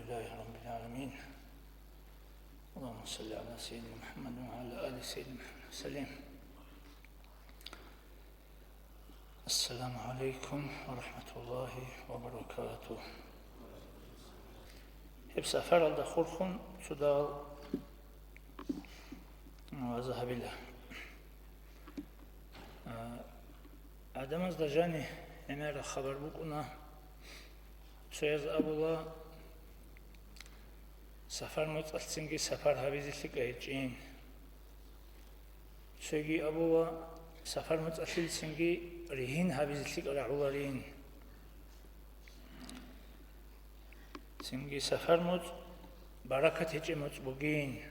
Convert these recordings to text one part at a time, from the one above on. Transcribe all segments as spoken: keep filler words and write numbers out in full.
لله رب العالمين. اللهم صل على سيدنا محمد وعلى آل سيدنا محمد وسلم. السلام عليكم ورحمة الله وبركاته. Гьеб сапаралда хурхун цо дагьал вагӀза гьабила. А, гӀадамазда жани гӀемераб хабар букӀуна. Цояз абула, сапар моцӀалъцинги сапар гьабизе лъикӀа гьечӀин. Цоги абула, сапар моцӀалъилцинги ригьин гьабизе лъикӀа рагӀуларин. Цинги сапар моцӀ баракат гьечӀеб моцӀ бугин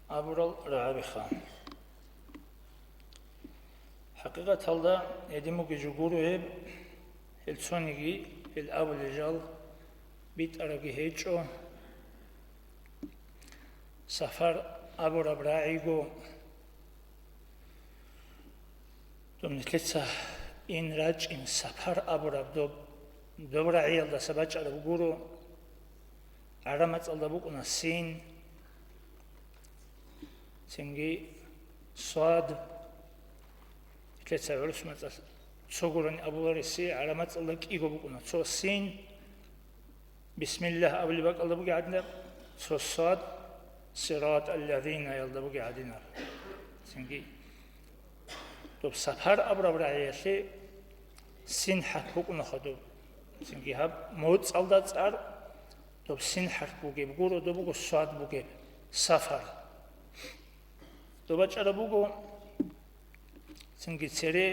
абурал рагӀабиха. ХӀакъикъаталда гьедин бугеб жо гуро гьеб, гьел цониги, гьел абулел жал битӀарабги гьечӀо. Сапар абураб рагӀиго, доб нилъеца ин рачӀин сапар абураб доб, доб рагӀиялдаса бачӀараб гуро, гӀараб мацӀалда букӀуна син, цинги сад, нилъеца гӀурус мацӀалъ цо гурони абулареси, гӀараб мацӀалда кӀиго букӀуна, цо син, Бисмиллагь абулеб бакӀалда бугеб гӀадинаб, цо сад, сиратӀал-лазинаялда бугеб гӀадинаб. Цинги доб сапар абураб рагӀиялъе син хӀарп букӀунаха доб. Цинги гьаб моцӀалда цӀар доб син хӀарп бугеб гуро, доб буго сад бугеб, сафар. Доб бачӀараб буго цинги цере,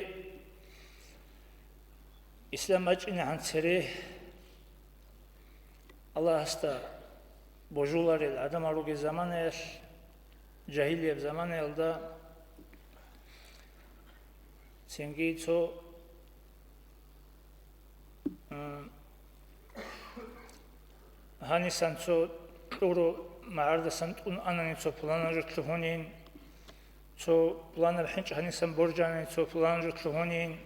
ислам бачӀинегӀан цере, Аллагьасда божуларел гӀадамал ругел заманаялъ, жагьилияб заманаялда, цинги цо, м, гьанисан цо кьуро магӀардасан тӀун анани цо пуланаб жо лъугьунин, цо пуланаб хӀинчӀ гьанисан боржанани цо пуланаб жо лъугьунин.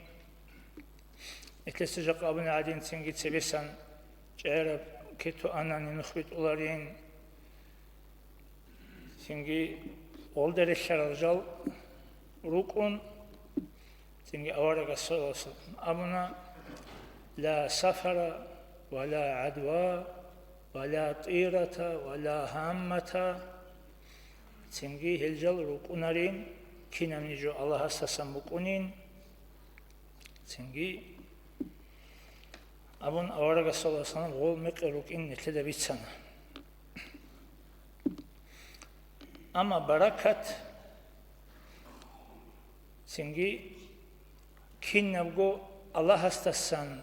Нилъеца жакъа абуни гӀадин, цинги цебесан чӀегӀераб кету анани нух битӀуларин. Цинги гъолда релълъарал жал рукӀун, цинги аварагас саллаллагьу гӀалайгьи ва саллам абуна: «Ла сафара ва ла гӀадва ва ла тӀирата ва ла гьаммата». Цинги гьел жал рукӀунарин, кинабниги жо Аллагьасдасан букӀунин. Цинги абун, аварагас саллаллагьу гӀалайгьи ва саллам гъол мекъи рукӀин нилъеда бицана. Амма баракат цинги кинабго Аллагьасдасан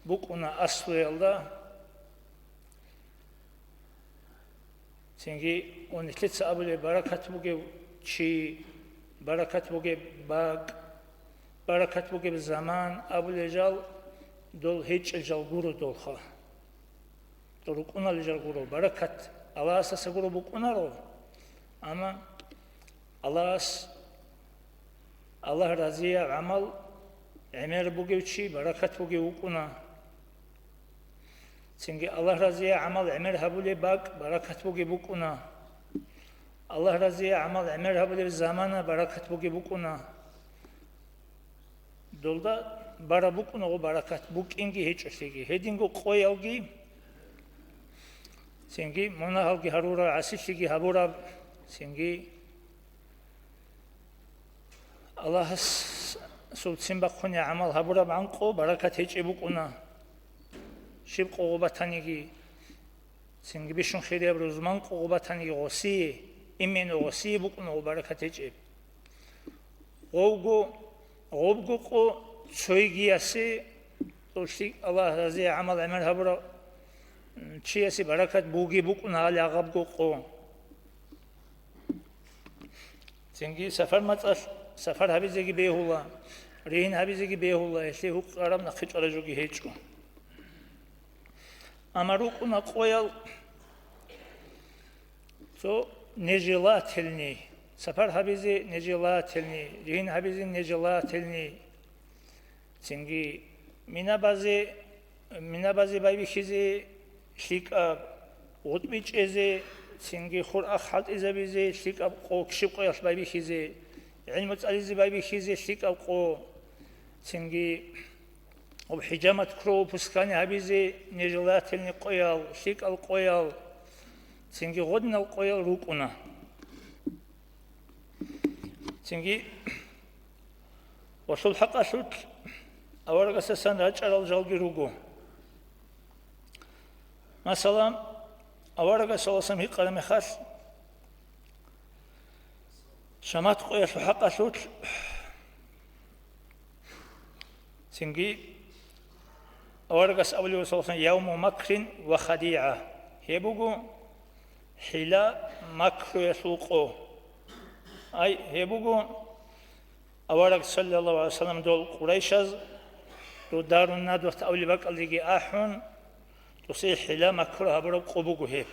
букӀуна аслуялда. Цинги ва нилъеца абулеб, баракат бугев чи, баракат бугеб бакӀ, баракат бугеб заман абулел жал, дол гьечӀел жал гуро долха. Дол рукӀуналел жал гуро. Баракат Аллагьасдаса гуро букӀунаро, амма Аллагьас, Аллагь разияб гӀамал гӀемер бугев чи баракат бугев вукӀуна. Цинги Аллагь разияб гӀамал гӀемер гьабулеб бакӀ баракат бугеб букӀуна. Аллагь разияб гӀамал гӀемер гьабулеб замана баракат бугеб букӀуна. Долда бараб букӀуна гъо баракат, букӀинги гьечӀолъиги, гьединго къоялги, цинги мунагьалги гьарураб, гӀасилъиги гьабураб, цинги Аллагьасул ццин бахъунеб гӀамал гьабураб гӀанкъо баракат гьечӀеб букӀуна. Щиб къо гъо батаниги, цинги бищун хирияб рузман къо гъо батаниги гъосие, именно гъосие букӀуна гъо баракат гьечӀеб. Гъовго, гъобго къо цойгиясе, тӀолъи Аллагь разияб гӀамал гӀемер гьабурав чиясе баракат бугеб букӀуна гьале гъабго къо. Цинги сафар мацӀалъ сафар гьабизеги бегьула, ригьин гьабизеги бегьула, гьелъие гьукъараб нахъе чӀвараб жоги гьечӀо. Амма рукӀуна къоял цо нежелательный, сафар гьабизе нежелательный, ригьин гьабизе нежелательный. Цинги мина базе, мина базе байбихьизе лъикӀаб гъутӀби чӀезе, цинги хур-ахъ хӀалтӀизабизе, лъикӀаб къо кшиб къоялъ байбихьизе, гӀилму цӀализе байбихьизе, лъикӀаб къо, цинги гъоб хӀижамат кровопускание гьабизе, нежелательный къоял, лъикӀал къоял, цинги гъодинал къоял рукӀуна. Цинги гъолъул хӀакъалъулъ аварагасдасан рачӀарал жалги руго. Масала, аварагас саллаллагьу гӀалайгьи вассаллам гьикъараб мехалъ, шамат къоялъул хӀакъалъулъ, цинги аварагас абулеб саллаллагьу гӀалайгьи вассаллам: «Явму макрин ва хадигӀа». Гьеб буго хӀила, макруялъул къо. Ай, гьеб буго авараг, саллаллагьу гӀалайгьи вассаллам, дол къурайшаз, дол Дарун Надват абулеб бакӀалдеги ахӀун, досие хӀила, макру гьабураб къо буго гьеб.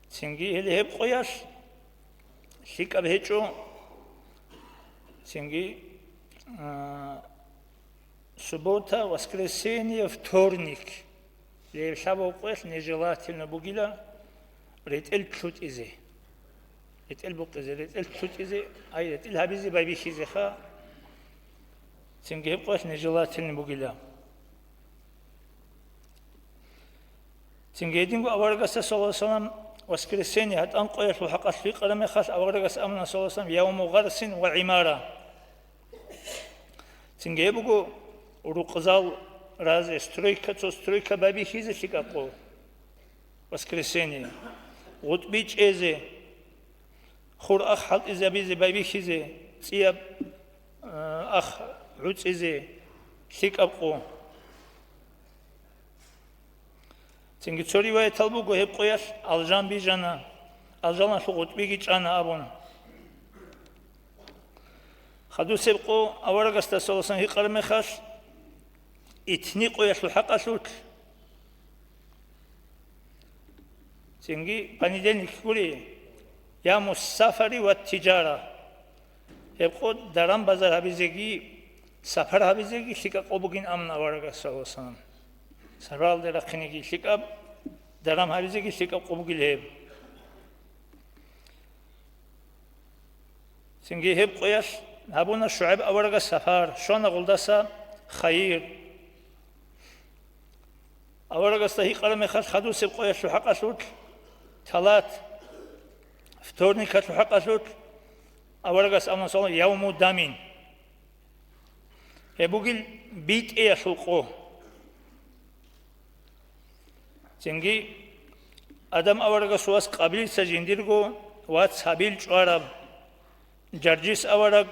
Цинги гьеле гьеб къоялъ лъикӀаб гьечӀо, цинги, а, суббота, воскресенье, вторник. Леб лъабав къоялъ нежелательно бугила ретӀел лъутӀизе. РетӀел букъизе, ретӀел лъутӀизе, ай, ретӀел гьабизе байбихьизеха, цинги гьеб къоялъ нежелательно бугила. Цинги гьединго аварагасда, саллаллагьу гӀалайгьи вассаллам, воскресенье, гьатӀан къоялъул хӀакъалъ гьикъараб мехалъ, аварагас абуна, саллаллагьу гӀалайгьи вассаллам: «Явму гъарсин ва гӀимара». Цинги гьеб буго рукъзал разе, стройка, цо стройка байбихьизе лъикӀаб къо, воскресенье, гъутӀби чӀезе, хур-ахъ хӀалтӀизабизе байбихьизе, цӀияб, а, ахъ гӀуцӀизе лъикӀаб къо. Цинги цо риваятал буго, гьеб къоялъ алжан бижана, алжаналъул гъутӀбиги чӀана абун. Хадусеб къо аварагасда, саллаллагьу гӀалайгьи вассаллам, гьикъараб мехалъ, итни къоялъул хӀакъалъулъ, цинги понедельник гури, явмус сафари ва тиджара. Гьеб къо даран-базар гьабизеги, сапар гьабизеги лъикӀаб къо бугин абуна аварагас, саллаллагьу гӀалайгьи вассаллам. Сапаралде рахъинеги лъикӀаб, даран гьабизеги лъикӀаб къо бугила гьеб. Цинги гьеб къоялъ гьабуна ШугӀайб аварагас сапар, щвана гъолдаса хайир. Аварагасда гьикъараб мехалъ хадусеб къоялъул хӀакъалъулъ, талат, вторникалъул хӀакъалъулъ, аварагас абуна, саллаллагьу гӀалайгьи вассаллам, явму дамин. Гьеб бугил битӀиялъул къо. Цинги Адам аварагасул вас Къабилица жиндирго вац Гьабил чӀвараб, Жаржис авараг,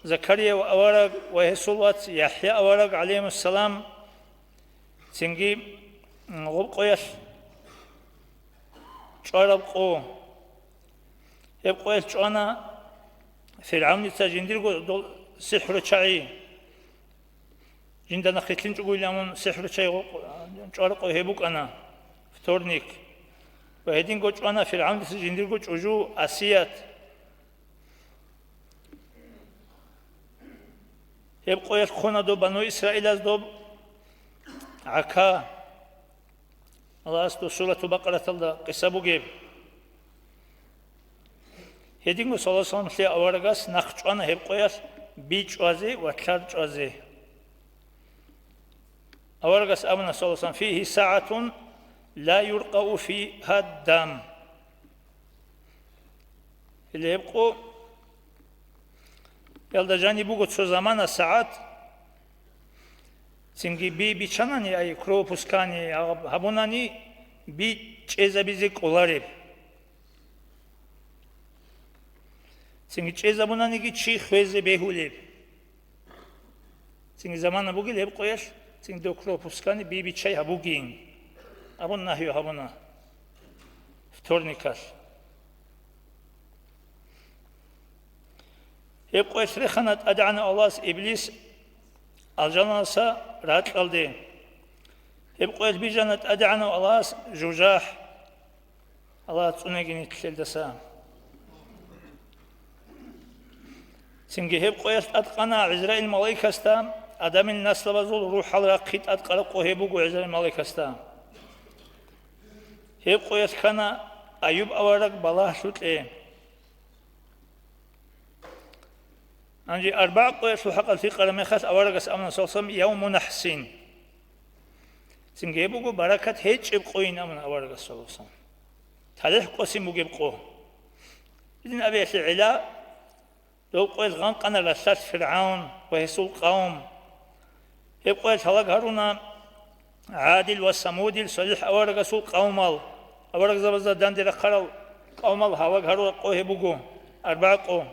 Закарияв авараг ва гьесул вац ЯхӀя авараг, гӀалайгьимуссалам, цинги, м, гъоб къоялъ чӀвараб къо. Гьеб къоялъ чӀвана ФиргӀавница жиндирго дол сихӀручагӀи. Жинда нахъ рилълъинчӀогойилан мун сихӀручагӀи гъо-, чӀвараб къо гьеб букӀана, вторник. Ва гьединго чӀвана ФиргӀавница жиндирго чӀужу Асият. Гьеб къоялъ хъуна доб бану Исраилаз доб гӀака. Аллагьас доб Суратул Бакъараталда къиса бугеб. Гьединго, саллаллагьу гӀалайгьи вассаллам, лъе аварагас нахъ чӀвана гьеб къоялъ би чӀвазе ва лъар чӀвазе. Аварагас абуна, саллаллагьу гӀалайгьи вассаллам: «Фигьи сагӀатун ла юркъау фигьа дам». Гьеле гьеб къо, ялда жаниб буго цо замана, сагӀат, цинги би биччанани, ай, кровопускание гьаб-, гьабунани, би чӀезабизе кӀолареб. Цинги чӀезабунаниги чи хвезе бегьулеб. Цинги замана бугел гьеб къоялъ, цинги дов кровопускание би биччай гьабугин. Абун нагьи гьабуна вторникалъ. Гьеб къоялъ рехана ТӀадегӀанав Аллагьас Иблис алжаналдаса ракьалде. Гьеб къоялъ бижана ТӀадегӀанав Аллагьас жужахӀ. Аллагьас цӀунеги нилъелдаса. Цинги гьеб къоялъ тӀадкъана ГӀизраил малаикасда, Адамил наслабазул рухӀал рахъи тӀадкъараб къо гьеб буго ГӀизраил малаикасда. Гьеб къоялъ ккана Аюб авараг балагьлъукье. Гьанже арбагӀ къоялъул хӀакъалъ гьикъараб мехалъ аварагас абуна, саллаллагьу гӀалайгьи вассалам, явму нахӀсин. Цинги гьеб буго баракат гьечӀеб къойин абуна аварагас, саллаллагьу гӀалайгьи вассалам. ТалихӀ къосин бугеб къо. Гьедин абиялъе гӀела, дов къоялъ гъанкъана ралъдалъ ФиргӀавн ва гьесул къавм. Гьеб къоялъ гьалаг гьаруна ГӀадил ва Самудил, СалихӀ аварагасул къавмал. Аварагзабазда данде рахъарал къавмал гьалаг гьарураб къо гьеб буго, арбагӀ къо.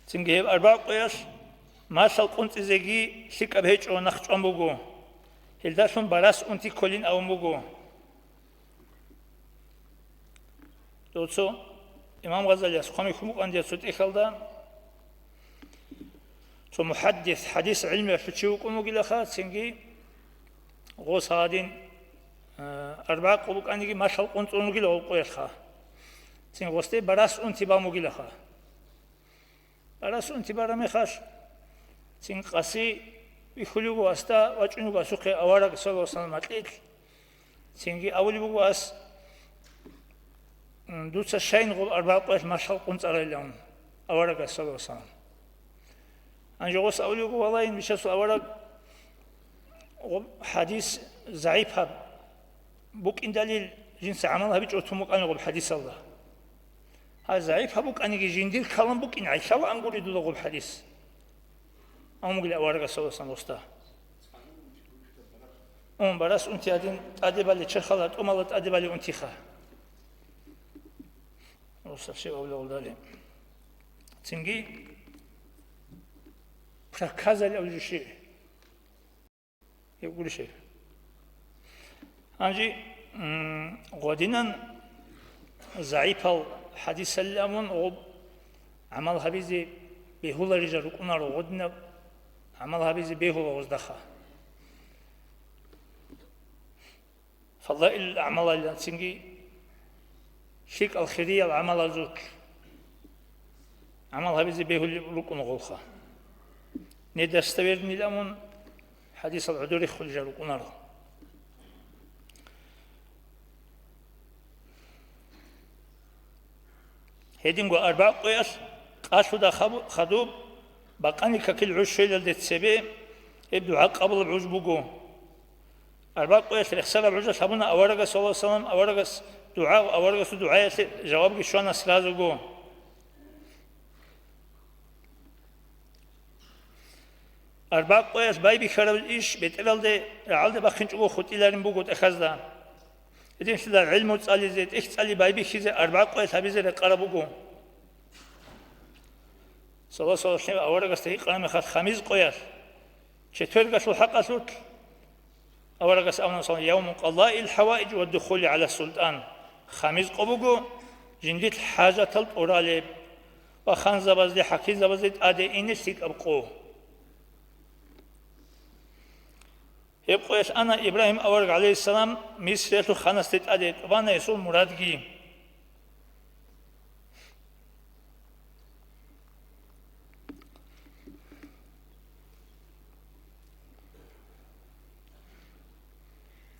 Цинги гьеб арбагӀ къоялъ малъал къунцӀизеги лъикӀаб гьечӀо нахъчӀван буго. Гьелдалъун барас унти кколин абун буго. Доцо имам Гъазалияс хъван вихьун букӀан дия цо тӀехьалда, цо мухӀаддис, хӀадис гӀилмиялъул чи вукӀун вугилаха, цинги гъос гьадин, а, арбагӀ къо букӀаниги малъал къунцӀун вугила гъол къоялъха. Цин гъосде барас унти бан бугилаха. Барас унти бараб мехалъ, цин къаси вихьулев вуго асда, вачӀунев вуго асухъе авараг, саллаллагьу гӀалайгьи вассалам, гьатӀилъ. Цинги абулеб буго ас, м, дуца щайин гъоб арбагӀ къоялъ малъал къунцӀарайилан аварагас, саллаллагьу гӀалайгьи вассалам. Гьанже гъос абулеб буго, валлагь, ин, бичасул авараг, гъоб хӀадис загӀипаб букӀиндалил, жинца гӀамал гьабичӀого тун букӀана гъоб хӀадисалда. Гьай, загӀипаб букӀаниги, жиндир калам букӀин гӀайлъала ангури дуда гъоб хӀадис. Амма гьел аварагас, саллаллагьу гӀалайгьи вассалам, гъосда. Ун, барас унти гьадин тӀаде бале, черхалда тӀомала тӀаде бале унтиха. Росулъ щиб абулеб гъолдали. Цинги проказали абулеб жо щиб. Гьеб гурищ гьеб. Гьанже, м, гъодинан загӀипал хӀадисалилан абун гъоб гӀамал гьабизе бегьуларел жал рукӀунаро, гъодинаб гӀамал гьабизе бегьула гъоздаха. Фадаил агӀмалалилан цинги лъикӀал хириял гӀамалазулъ гӀамал гьабизе бегьулеб рукӀуна гъолха. Недостоверныйлан абун хӀадисал гӀодор рехулел жал рукӀунаро. Гьединго арбагӀ къоялъ къалъуда хабу-, хадуб, бакъани какил гӀуж щвелалде цебе, гьеб дугӀа къабулаб гӀуж буго. АрбагӀ къоялъ рехсараб гӀужалъ гьабуна аварагас, саллаллагьу гӀалайгьи вассалам, аварагас дугӀа, аварагасул дугӀаялъе жавабги щвана сразуго. АрбагӀ къоялъ байбихьараб иш бетӀералде рагӀалде бахъинчӀого хутӀиларин буго тӀахьазда. Гьединлъидал гӀилму цӀализе, тӀехь цӀали байбихьизе арбагӀ къоялъ гьабизе рекъараб буго. Саллаллагьу гӀалайгьи вассалам аварагасда гьикъана мехалъ хамиз къоялъ, четвергалъул хӀакъалъулъ, аварагас абуна, саллаллагьу гӀалайгьи вассалам, явму къадаил хӀаваиж ва духули гӀала султӀан, хамиз къо буго, жиндилъ хӀажатал тӀуралеб ва ханзабазде, хӀакимзабазде тӀаде ине лъикӀаб къо. Гьеб къоялъ ана Ибрагьим авараг, гӀалайгьиссалам, Мисриялъул ханасде тӀаде, тӀубана гьесул мурадги.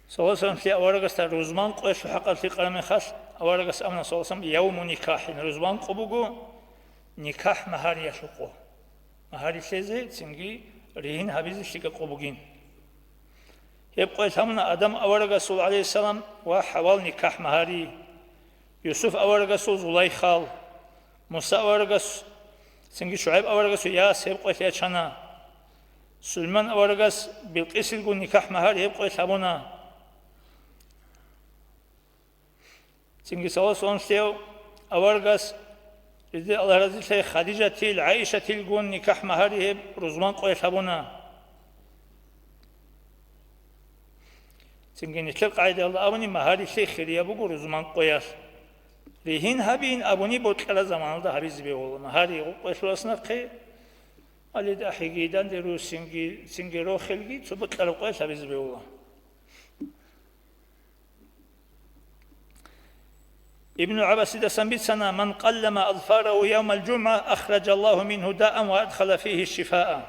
Саллаллагьу гӀалайгьи вассалам аварагасда рузман къоялъул хӀакъалъ гьикъана мехалъ, аварагас абуна, саллаллагьу гӀалайгьи вассалам, явму никахӀин, рузман къо буго, никахӀ магьариялъул къо. Магьари лъезе, цинги ригьин гьабизе лъикӀаб къо бугин. Гьеб къоялъ гьабуна Адам аварагасул, гӀалайгьиссалам, ва ХӀавал никахӀ магьари, Юсуф аварагасул Зулайхал, Муса аварагас, цинги ШугӀайб аварагасул Яс гьеб къоялъ ячана. Сулайман аварагас Билкъисилгун никахӀ магьари гьеб къоялъ гьабуна. Цинги саллаллагьу гӀалайгьи вассалам аварагас, гьезде Аллагь разилъаяй, Хадижатил, ГӀайшатилгун никахӀ магьари гьеб рузман къоялъ гьабуна. Цинги нилъер къагӀидаялда абуни, магьари лъей хирияб буго рузман къоялъ. Ригьин гьабиин абуни бокьараб заманалда гьабизе бегьула. Магьари гъо-, къоялъулас нахъе, алид ахӀиги, данде русинги, цинги рохелги цо бокьараб къоялъ гьабизе бегьула. Ибну ГӀаббасидасан бицана: «Ман къаллама азфарагьу явмал жумгӀа, ахражаллагьу мингьу даан ва адхала фигьи шифаа».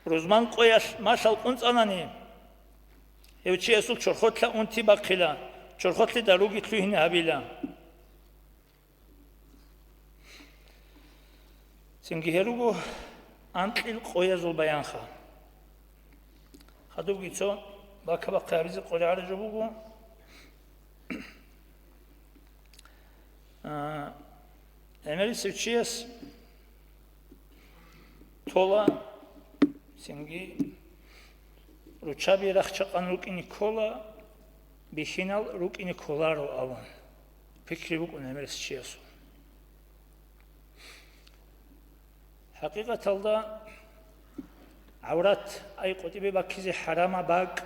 Рузман къоялъ малъал къунцӀанани, гьев чиясул чорхолъа унти бахъила, чорхолъида руги лъугьине гьабила. Цинги гьел руго анкьил къоязул баянха. Хадубги цо бака-бахъи гьабизе къоригӀараб жо буго. А, гӀемерисев чияс тола, цинги руччаби рахча-къан рукӀине ккола, бихьинал рукӀине кколаро абун пикри букӀун гӀемерисев чиясул. ХӀакъикъаталда, гӀаврат, ай къватӀибе баккизе хӀарамаб бакӀ,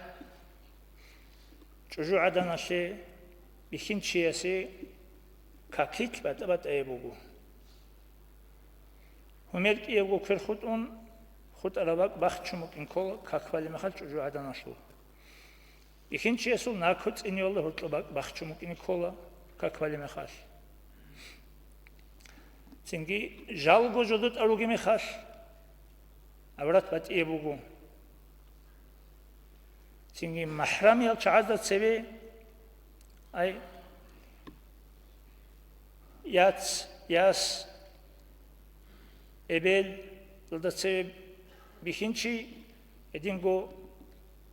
чӀужугӀаданалъе бихьинчиясе какилъ батӀа-батӀайеб буго. Гьумер кӀиябго квер хутӀун, хутӀараб бакӀ бахчун букӀин ккола как балеб мехалъ чӀужугӀаданалъул. Бихьинчиясул нако цӀинивалда гьоркьоб бакӀ бахчун букӀине ккола как балеб мехалъ. Цинги жалго жодотӀа ругеб мехалъ гӀаврат батӀияб буго. Цинги махӀрамиял чагӀазда цеве, ай, яц, яс, эбел, залда цеве бихьинчи, гьединго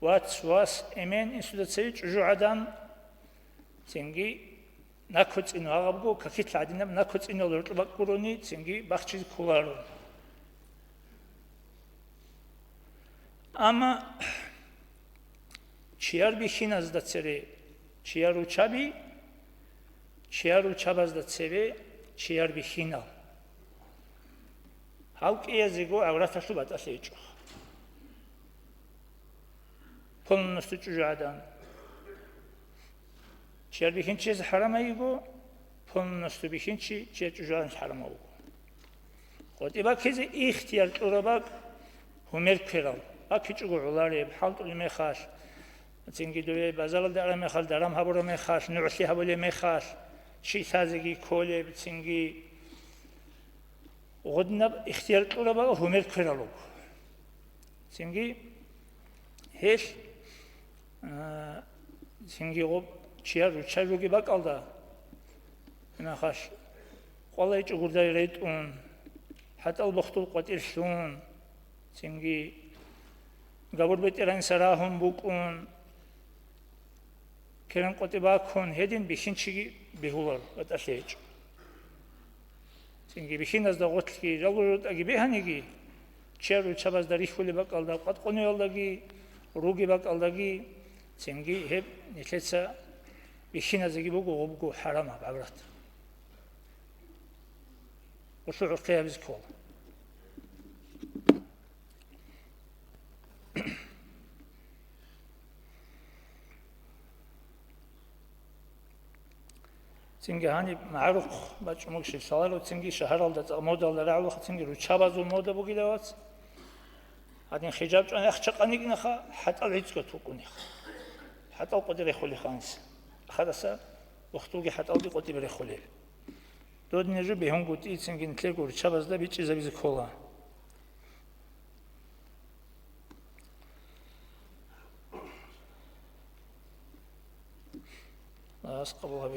вац, вас, эмен, инсуда цеве чӀужугӀадан, цинги накоцӀино гьагъабго, какилъ гӀадинаб накоцӀинал роркьоб бакӀ гурони, цинги бахчизе кколаро. Амма чияр бихьиназда цере чияр руччаби, чияр руччабазда цеве чияр бихьинал. Гьал кӀиязего гӀавраталъул батӀалъи гьечӀо. Полностью чӀужугӀадан. Чияр бихьинчиясе хӀарамай йиго, полностью бихьинчи чияр чӀужугӀадан хӀарамав вуго. КъватӀи баккизе ихтияр кьураб бакӀ гьумер кверал, баккичӀого гӀолареб, хӀалтӀулеб мехалъ, цинги дове базаралде араб мехалъ, даран гьабураб мехалъ, нугӀлъи гьабулеб мехалъ, чи лъазеги кколеб, цинги гъодинаб ихтияр кьураб бакӀ гьумер кверал руго. Цинги гьелъ, а, цинги гъоб чияр руччаби бугеб бакӀалда, гьеб мехалъ къвалай чӀугурдай ретӀун, хӀатӀал бохтул къватӀир лъун, цинги габур бетӀеран сарагьун букӀун, керен къватӀи баккун гьедин бихьинчиги бегьулар батӀалъи гьечӀо. Цинги бихьиназда гъотлъги жалго жодатӀаги бегьаниги, чияр руччабазда рихьулеб бакӀалда, къватӀ-къунуялдаги, ругеб бакӀалдаги, цинги гьеб нилъеца бихьиназеги буго гъобго хӀарамаб гӀаврат. Гъолъул гӀурхъи гьабизе ккола. Цинги гьаниб магӀарухъ бачӀун буго щиб лъаларо, цинги шагьаралда цӀакъ модалда рагӀулаха, цинги руччабазул мода бугила, вац. Гьадин хижаб чӀван ахча къаникӀинаха, хӀатӀал гӀицӀго тукӀуниха. ХӀатӀал къватӀи рехулеха гьанис. Ахадаса бухтулги хӀатӀалги къватӀибе рехулел. Додинаб жо бегьунгутӀи цинги нилъерго руччабазда бичӀчӀизабизе ккола. Аллагьас къабул гьабе.